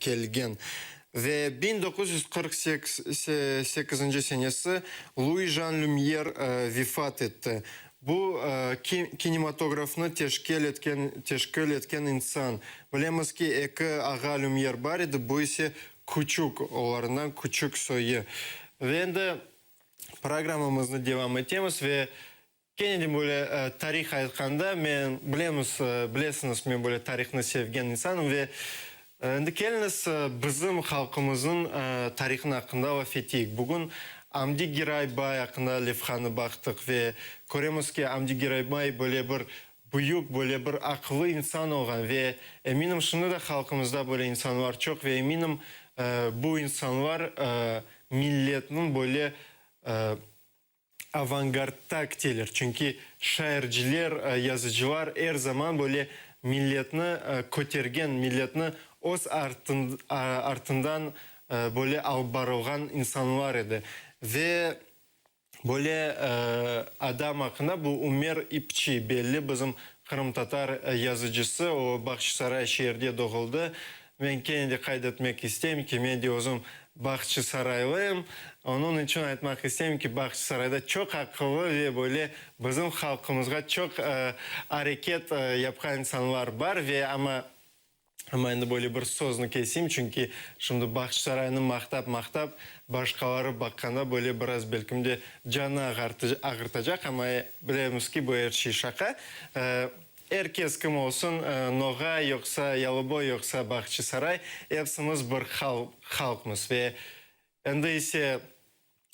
kelgen. Ve 1948 senesi Lui Jan Lümyer vefat etti. Bu kinematografnı teşkil etken teşkil etken insan. Bilemiz ki, eki ağa Lümyer bar edi, bu ise küçük, olarından küçük soyı. Ve endi programmamıznı devam etemiz ve kene de böyle tarih aytqanda, men, bilemiz, bilesiñiz, men böyle tarihnı sevgen insanım ve endi keliñiz bizim halqımıznıñ tarihın aqqında laf eteyik. Bugün Amdi Giraybay aqqında levhanı baqtıq ve köremiz ki, Amdi Giraybay böyle bir büyük, böyle bir aqıllı insan olğan ve eminim, şimdi de halqımızda böyle insanlar çoq ve eminim, bu insanlar milletniñ böyle avangardta kiteler. Çünki şairciler, yazıcılar er zaman böyle milletni kötergen, milletni öz artından böyle alıp barılğan insanlar edi. Ve Böyle adam aqqında bu Ümer İpçi, belli bizim qırımtatar yazıcısı, o Bağçasaray şeerde doğuldı. Men kene de qayd etmek isteyim ki, men de özüm Bağçasaraylıyım. Onıñ içün aytmaq isteyim ki, Bağçasarayda çoq aqıllı ve böyle bizim halqımızğa çoq areket yapqan insanlar bar ve amma Amma endi böyle bir sözni keseyim, çünki şimdi Bağçasaraynı maqtap-maqtap, başqaları baqqanda böyle biraz belkim de canı ağırtacaq, amma bilemiz ki, bu er şey şaqa. Er kes kim olsun, Noğay yoqsa Yalıboy yoqsa Bağçasaray, epsimiz bir halqmız. Ve endi ise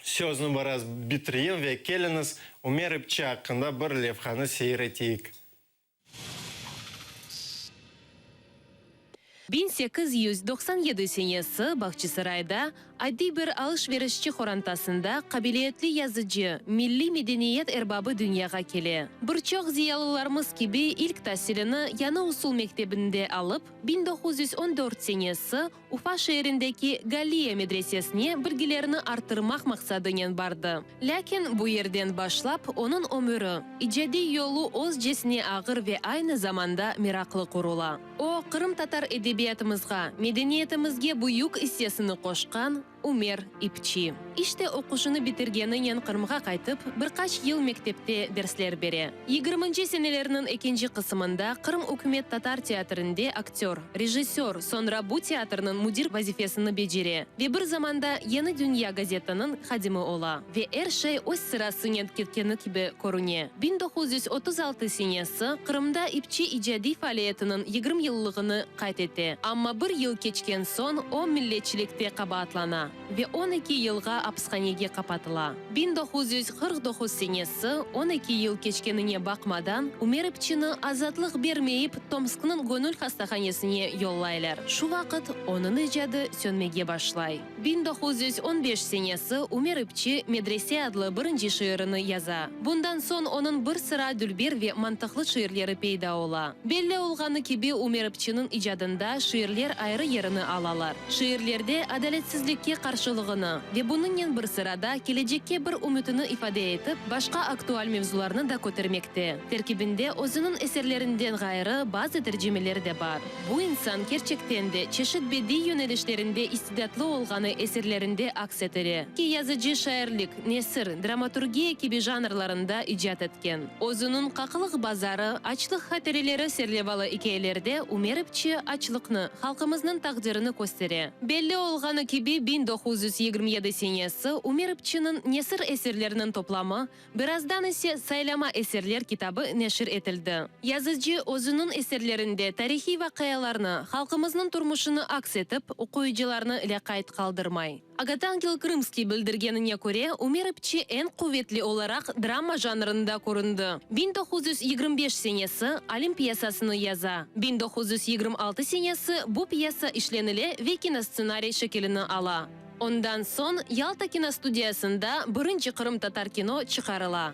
sözni biraz bitireyim ve keliñiz Ümer İpçi aqqında bir levhanı seyir eteyik. 1897 senesi Bağçasarayda adiy bir alış-verişçi qorantasında qabiliyetli yazıcı, milliy medeniyet erbabı dünyağa kele. Bir çoq ziyalılarımız kibi ilk tasilini Yañı usul mektebinde alıp, 1914 senesi Ufa şeerindeki Galliya medresesine bilgilerini arttırmaq maqsadınen bardı. Lâkin bu yerden başlap onıñ ömüri, icadiy yolu özcesine ağır ve aynı zamanda meraqlı qurula. O, qırımtatar edebiyatımızğa, medeniyetimizge büyük issesini qoşqan Ümer İpçi. İşte oquşını bitirgeninen Qırımğa qaytıp, bir qaç yıl mektepte dersler bere. Yigirminci senelerniñ ekinci qısımında Qırım ükümet tatar teatrinde aktör, rejissör, soñra bu teatrniñ müdir vazifesini becere ve bir zamanda Yeni dünya gazetiniñ hadimi ola. Ve er şey öz sırasınen ketkeni kibi körüne. 1936 senesi Qırımda İpçi icadiy faaliyetiniñ 20 yıllığını qayd ete. Amma bir yıl keçken soñ o milletçilikte qabaatlana. Ve 12 yılğa apishanege qapatıla. 1949 senesi, 12 yıl keçkenine baqmadan, Ümer İpçini azatlıq bermeyip Tomsknıñ gönül hastahanesine yollaylar. Şu vaqıt onıñ icadı sönmege başlay. 1915 senesi Ümer İpçi Medrese adlı birinci şiirini yaza. Bundan soñ onıñ bir sıra dülber ve mantıqlı şiirleri peyda ola. Belli olğanı kibi Ümer İpçiniñ icadında şiirler ayrı yerini alalar. Şiirlerde adaletsizlikke qarşılığını ve bunıñnen bir sırada kelecekke bir ümütini ifade etip, başqa aktual mevzularnı da kötermekte. Terkibinde özüniñ eserlerinden ğayrı bazı tercimeler de bar. Bu insan kerçekten de çeşit bediy yönelişlerinde istidatlı olğanı eserlerinde aks etile. Ki yazıcı şairlik, nesir, dramaturgiya kibi janrlarında icat etken. Özüniñ Qaqlıq bazarı, Açlıq hatireleri serlevalı ikâyelerde Ümer İpçi açlıqnı, halqımıznıñ taqdirini köstere. Belli olğanı kibi, 1927 senesi Ümer İpçiniñ nesir eserleriniñ toplamı, birazdan ise Saylama eserler kitabı neşir etildi. Yazıcı özüniñ eserlerinde tarihiy vaqialarnı, halqımıznıñ turmuşını aks etip, oquyıcılarnı lâqayt qaldırmay. Agatangel Krımskiy bildirgenine köre, Ümer İpçi eñ quvetli olaraq drama janrında köründi. 1925 senesi Alim pyesasını yaza. 1926 senesi bu pyesa işlenile ve kinostsenariy şekilini ala. Ondan soñ Yalta kinostudiyasında birinci qırımtatar kino çıqarıla.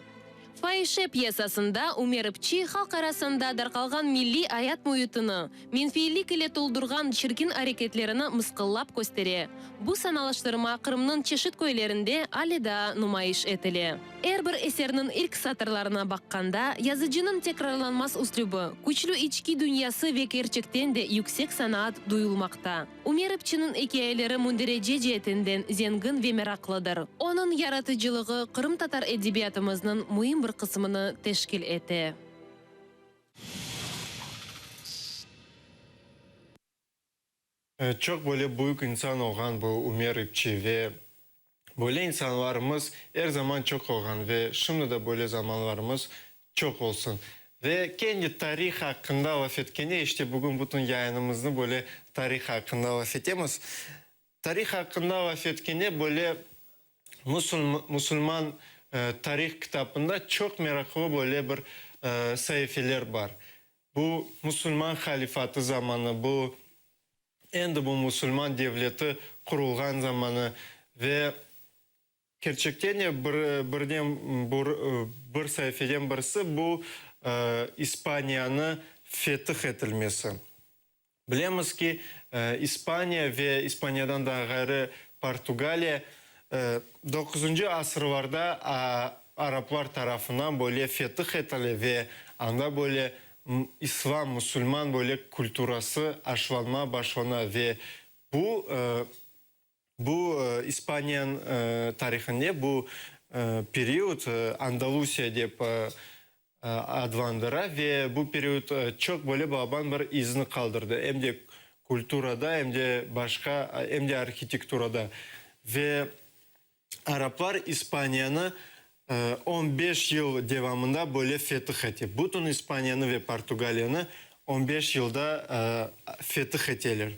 Faişe pyesasında Ümer İpçi halq arasında darqalğan milliy ayat müitini, menfiylik ile toldurğan çirkin areketlerini mısqıllap köstere. Bu sanalaştırma Qırımnıñ çeşit köylerinde ale daa numayış etile. Er bir eserniñ ilk satırlarına baqqanda, yazıcınıñ tekrarlanmaz üslübi, küçlü içki dünyası ve kerçekten de yüksek sanaat duyulmaqta. Ümer İpçiniñ ikâyeleri münderece ceetinden zengin ve meraqlıdır. Onıñ yaratıcılığı qırımtatar edebiyatımıznıñ müim bir qısmını teşkil ete. Çoq böyle büyük insan olğan bu Ümer İpçi ve böyle insanlarımız er zaman çoq olğan ve şimdi de böyle zamanlarımız çoq olsun. Ve kendi tarih aqqında laf etkende, işte bugün bütün yayınımıznı böyle tarih aqqında laf etemiz. Tarih aqqında laf etkende böyle musulman tarih kitabında çoq meraqlı böyle bir saifeler bar. Bu musulman halifatı zamanı, bu endi bu musulman devleti qurulğan zamanı ve kerçekten de bir birden bir saifeden birisi bu İspaniyanı fetih etilmesi. Bilemiz ki, İspaniya ve İspaniyadan da ğayrı Portugaliya doquzıncı asırlarda araplar tarafından böyle fetih etile ve anda böyle islam, musulman böyle kulturası aşılanma başlana ve bu Bu İspaniyanıñ tarihinde bu period Andalusiya dep adlandıra ve bu period çoq böyle balaban bir izni qaldırdı, em de kulturada, em de başqa, em de arhitekturada. Ve araplar İspaniyanı on beş yıl devamında böyle fetih ete. Bütün İspaniyanı ve Portugaliyanı on beş yılda fetih eteler.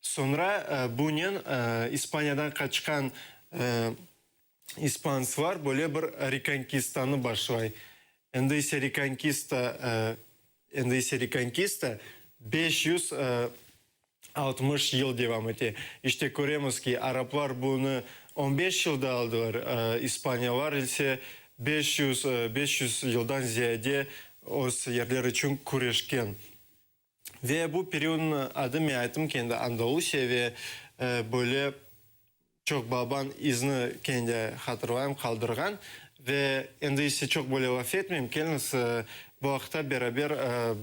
Soñra bunen İspaniyadan qaçqan ispanslar böyle bir rekonkistanı başlay. Endi ise rekonkista, endi ise rekonkista 560 yıl devam ete. İşte köremiz ki, araplar bunı on beş yılda aldılar, ispaniyalar ise 500, 500 yıldan ziyade öz yerleri içün küreşken. Ve bu periodnıñ adı, men ayttım ki, endi Andalusiya ve böyle çoq balaban izni kendi hatırlayım, qaldırğan. Ve endi ise çoq böyle laf etmeyim, keliñiz, bu aqta beraber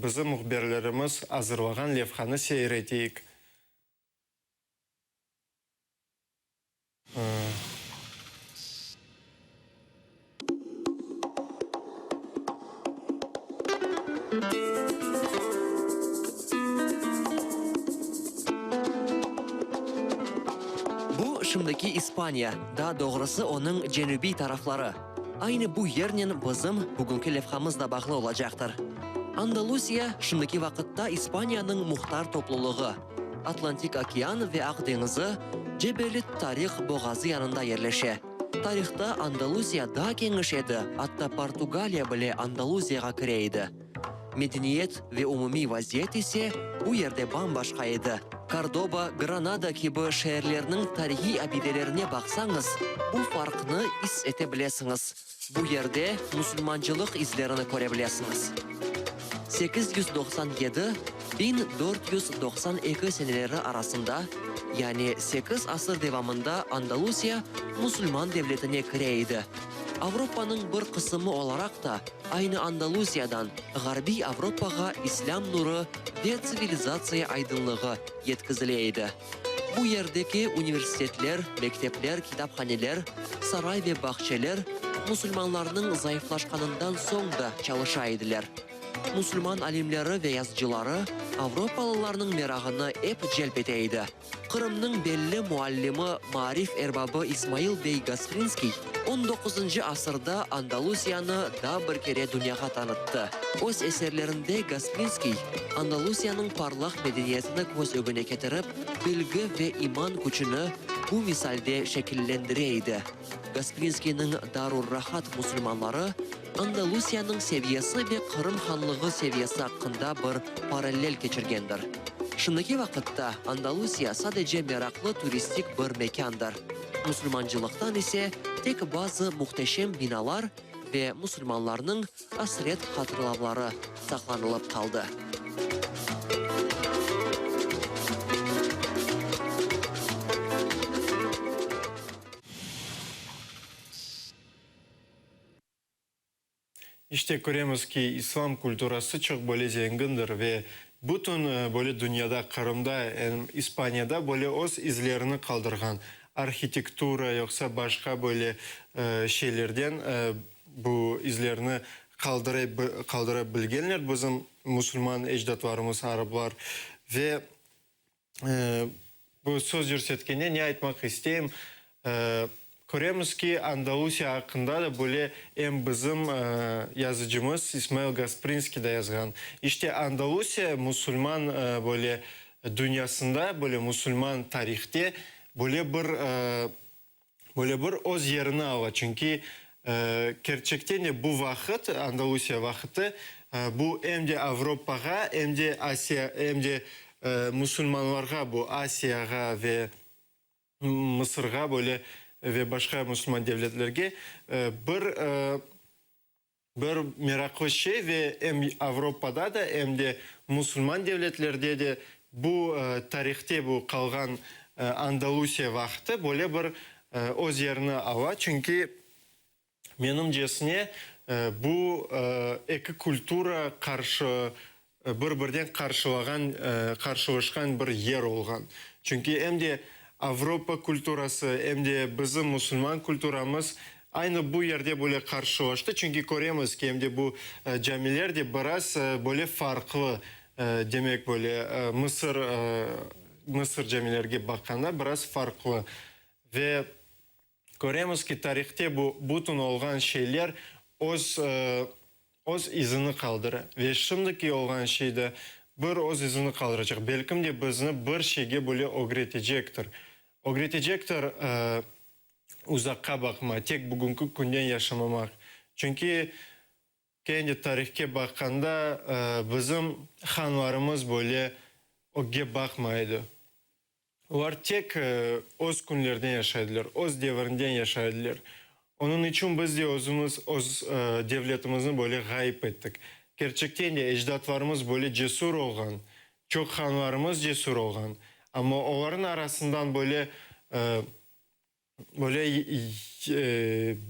bizim mühbirlerimiz azırlağan levhanı seyir eteyik. Bu, şimdiki İspaniya, daa doğrusı onıñ cenübiy tarafları. Aynı bu yernen bizim bugünki levhamız da bağlı olacaqtır. Andalusiya, şimdiki vaqıtta İspaniyanıñ muhtar toplulığı. Atlantik okean ve Aq deñizi, Cebeli-Tariq boğazı yanında yerleşe. Tarihta Andalusiya daa keniş edi, atta Portugaliya bile Andaluziyağa kire edi. Medeniyet ve umumiy vaziyet ise bu yerde bam-başqa edi. Kordoba, Granada kibi şeerlerniñ tarihiy abidelerine baqsañız, bu farqnı is ete bilesiñiz. Bu yerde musulmancılıq izlerini köre bilesiñiz. 897, 1492 seneleri arasında, yani sekiz asır devamında Andalusiya musulman devletine kire edi. Avropanıñ bir qısımı olaraq da aynı Andalusiyadan Ğarbiy Avropağa islâm nurı ve tsivilizatsiya aydınlığı yetkizile edi. Bu yerdeki universitetler, mektepler, kitaphaneler, saray ve bağçeler musulmanlarnıñ zayıflaşqanından soñ da çalışa ediler. Musulman alimleri ve yazıcıları avropalılarnıñ merağını ep celp ete edi. Qırımnıñ belli muallimi, maarif erbabı İsmail bey Gasprinskiy on doquzıncı asırda Andalusiyanı daa bir kere dünyağa tanıttı. Öz eserlerinde Gasprinskiy Andalusiyanıñ parlaq medeniyetini köz ögüne ketirip, bilgi ve iman küçüni bu misalde şekillendire edi. Gasprinskiyniñ Darur-Rahat musulmanları Andalusiyanıñ seviyesi ve Qırım hanlığı seviyesi aqqında bir parallel keçirgendir. Şimdiki vaqıtta Andalusiya sadece meraqlı turistik bir mekândır. Musulmancılıqtan ise tek bazı muhteşem binalar. Ve musulmanlarnıñ asret hatırlavları saqlanılıp qaldı. İşte, köremiz ki, islam kulturası çoq böyle zengindir ve bütün böyle dünyada, Qırımda, em İspaniyada böyle öz izlerini qaldırğan, arhitektura yoqsa başqa böyle şeylerden bu izlerni qaldıra bilgenler bizim musulman ecdatlarımız, arablar. Ve Bu söz yürsetkende ne aytmaq isteyim, köremiz ki, Andalusiya aqqında da böyle em bizim yazıcımız İsmail Gasprinskiy da yazğan. İşte, Andalusiya musulman böyle dünyasında, böyle musulman tarihte böyle bir Böyle bir öz yerini ala, çünki kerçekten de bu vaqıt, Andalusiya vaqıtı, bu em de Avropağa, em de Asiya, em de musulmanlarğa, bu Asiyağa ve Mısırğa böyle ve başqa musulman devletlerge bir Bir meraqlı şey ve em Avropada da, em de musulman devletlerde de bu tarihte bu qalğan Andalusiya vaqtı böyle bir öz yerini ala, çünki menimcesine bu eki kultura qarşı bir-birden qarşılağan, qarşılaşqan bir yer olğan. Çünki em de Avropa kulturası, em de bizim musulman kulturamız aynı bu yerde böyle qarşılaştı. Çünki köremiz ki, em de bu camiler de biraz böyle farqlı, demek böyle Mısır, Mısır camilerge baqqanda biraz farqlı. Ve Köremiz ki, tarihte bu bütün olğan şeyler öz öz izini qaldıra. Ve şimdiki olğan şey de bir öz izini qaldıracaq. Belkim de bizni bir şeyge bile ögretecektir. Ögretecektir uzaqqa baqma, tek bugünki künden yaşamamaq. Çünki kendi tarihke baqqanda bizim hanlarımız böyle ögge baqmay edi. Olar tek öz künlerden yaşaydılar, öz devirinden yaşaydılar. Onıñ içün biz de özümiz öz devletimizni böyle ğayıp ettik. Kerçekten de ecdatlarımız böyle cesur olğan, çoq hanlarımız cesur olğan, amma olarnıñ arasından böyle Böyle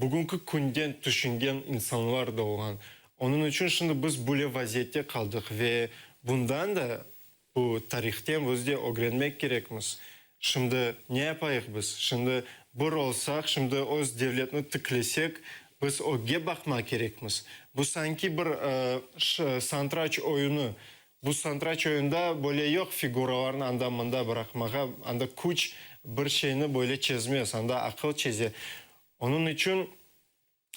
bugünki künden tüşüngen insanlar da olğan. Onıñ içün şimdi biz böyle vaziyette qaldıq ve bundan da, bu tarihten biz de ögrenmek kerekmiz. Şimdi ne yapayıq biz? Şimdi bir olsaq, şimdi öz devletni tiklesek, biz ögge baqmaq kerekmiz. Bu sanki bir santraç oyunı. Bu santraç oyunda böyle yoq figuralarnı anda-mında bıraqmağa, anda küç bir şeyni böyle çezmez, anda aqıl çeze. Onıñ içün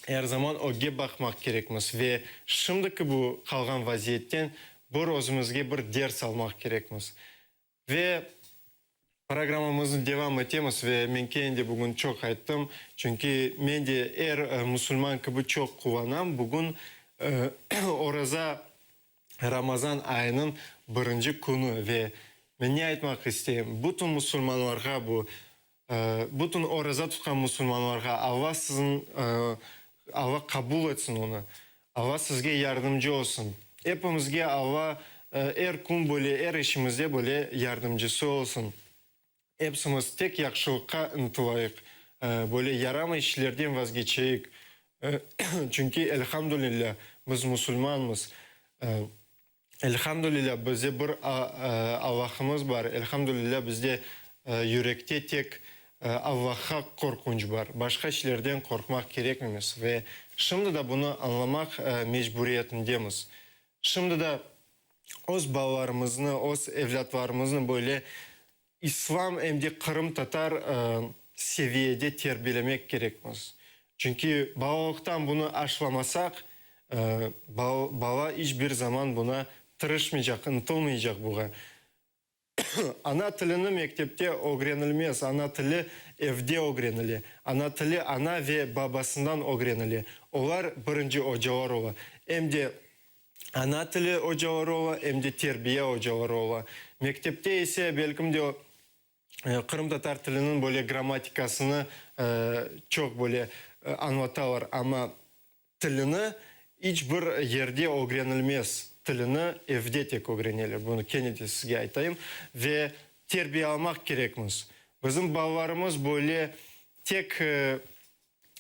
er zaman ögge baqmaq kerekmiz ve şimdiki bu qalğan vaziyetten bir özümizge bir ders almaq kerekmiz. Ve programmamıznı devam etemiz ve men kene de bugün çoq ayttım, çünki men de er musulman kibi çoq quvanam, bugün Oraza Ramazan ayınıñ birinci künü ve men ne aytmaq isteyim, bütün musulmanlarğa bu, bütün oraza tutqan musulmanlarğa Alla siziñ, Alla qabul etsin onı, Alla sizge yardımcı olsun. Epimizge Alla er kün böyle, er işimizde böyle yardımcısı olsun. Epsimiz tek yahşılıqqa ıntılayıq, böyle yaramay işlerden vazgeçeyik. Çünki, elhamdülillâ, biz musulmanmız. Elhamdülillâ, bizde bir Allahımız bar. Elhamdülillâ, bizde yürekte tek Allahqa qorqunç bar. Başqa şeylerden qorqmaq kerekmemiz. Ve şimdi da bunı añlamaq mecburiyetindemiz. Şimdi da öz balalarımıznı, öz evlâtlarımıznı böyle İslam em de qırımtatar seviyede terbiyelemek kerekmiz. Çünki balalıqtan bunı aşlamasaq, bala iç bir zaman buna tırışmaycaq, ıntılmaycaq buğa. Ana tilini mektepte ögrenilmez, ana tili evde ögrenile. Ana tili ana ve babasından ögrenile. Olar birinci ocalar ola. Em de ana tili ocaları ola, em de terbiye ocaları ola. Mektepte ise, belkim de, qırımtatar tiliniñ böyle grammatikasını çoq böyle añlatalar, amma. tilini iç bir yerde ögrenilmez, tilini evde tek ögreneler, bunı kene de sizge aytayım, ve terbiyalamaq kerekmiz. Bizim balalarımız böyle tek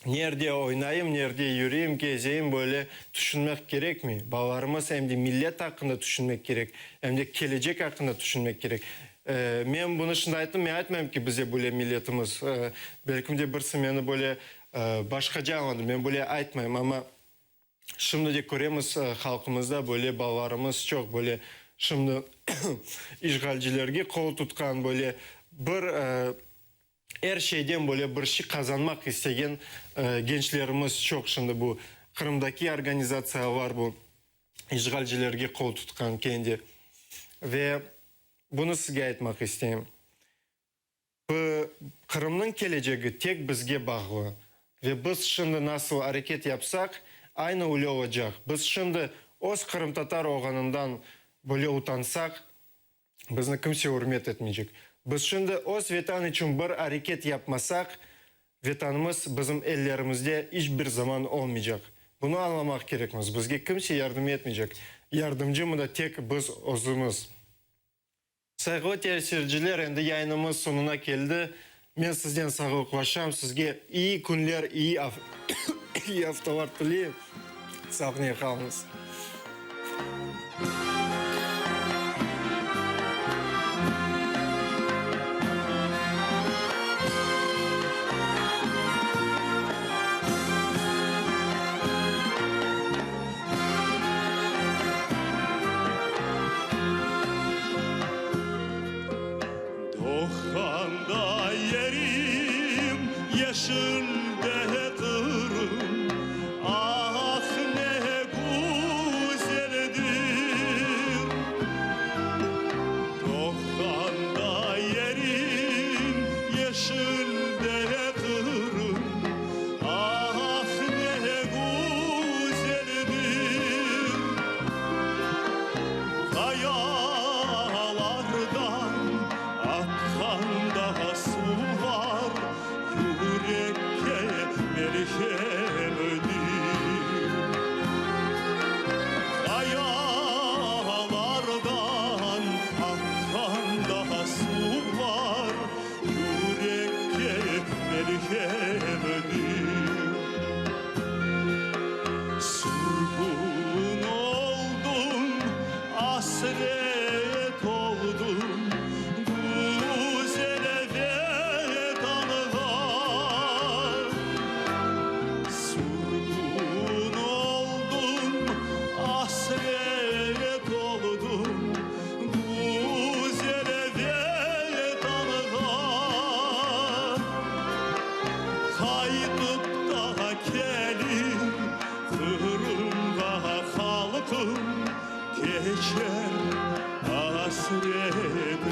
nerde oynayım, nerde yürüyim, gezeyim böyle tüşünmek kerekmey. Balalarımız em de millet aqqında tüşünmek kerek, em de kelecek aqqında tüşünmek kerek. Men bunı şimdi ayttım, men aytmayım ki, bize böyle milletimiz, belkim de birisi meni böyle başqaca añladı, men böyle aytmayım, amma şimdi de köremiz, halqımızda böyle balalarımız çoq, böyle şimdi işğalcilerge qol tutqan, böyle bir er şeyden böyle bir şey qazanmaq istegen gençlerimiz çoq şimdi bu Qırımdaki organizatsiyalar bu işğalcilerge qol tutqan kendi ve bunı sizge aytmaq isteyim. Qırımnıñ kelecegi tek bizge bağlı ve biz şimdi nasıl areket yapsaq, aynı öyle olacaq. Biz şimdi öz qırımtatar olğanından böyle utansaq, bizni kimse ürmet etmeycek. Biz şimdi öz Vetan içün bir areket yapmasaq, Vetanımız bizim ellerimizde iç bir zaman olmaycaq. Bunı añlamaq kerekmiz. Bizge kimse yardım etmeycek. Yardımcı mında tek biz özümiz. Sayğılı teleseyirciler, endi yayınımız soñuna keldi. Men sizden sağlıqlaşam, sizge iyi künler, iyi aftalar tileyim. Sağlıqnen qalıñız. Doğğanda yerim yeşil de Qırım, Ah, ne güzeldir! Doğğanda yerim yeşil de Qırım, Ah, ne güzeldir! Qayalardan aqqan da suvlar Yürekke melhemdir. Qayalardan aqqan da suvlar Yürekke melhemdir. Sürgün oldım, asret oldım güzel Vetanğa. Sürgün oldım, asret oldım güzel Vetanğa. Qaytıp da kelir Qırımğa halqım, keçer asretlik.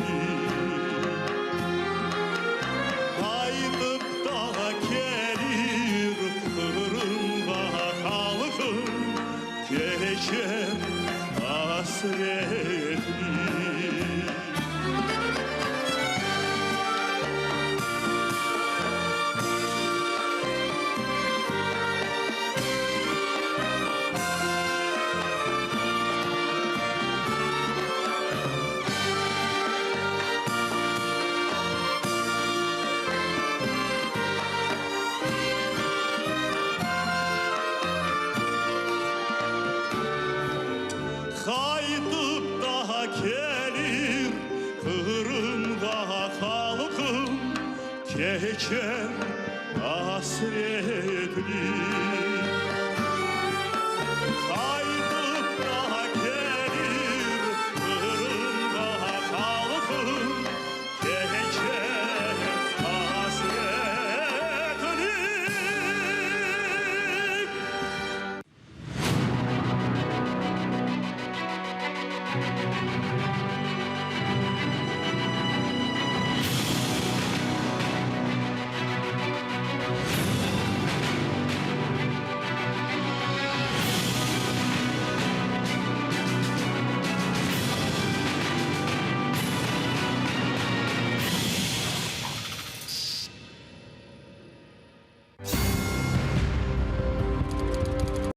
Qaytıp da kelir Qırımğa halqım, keçer asretlik. Qaytıp da kelir Qırımğa halqım, Keçer asretlik.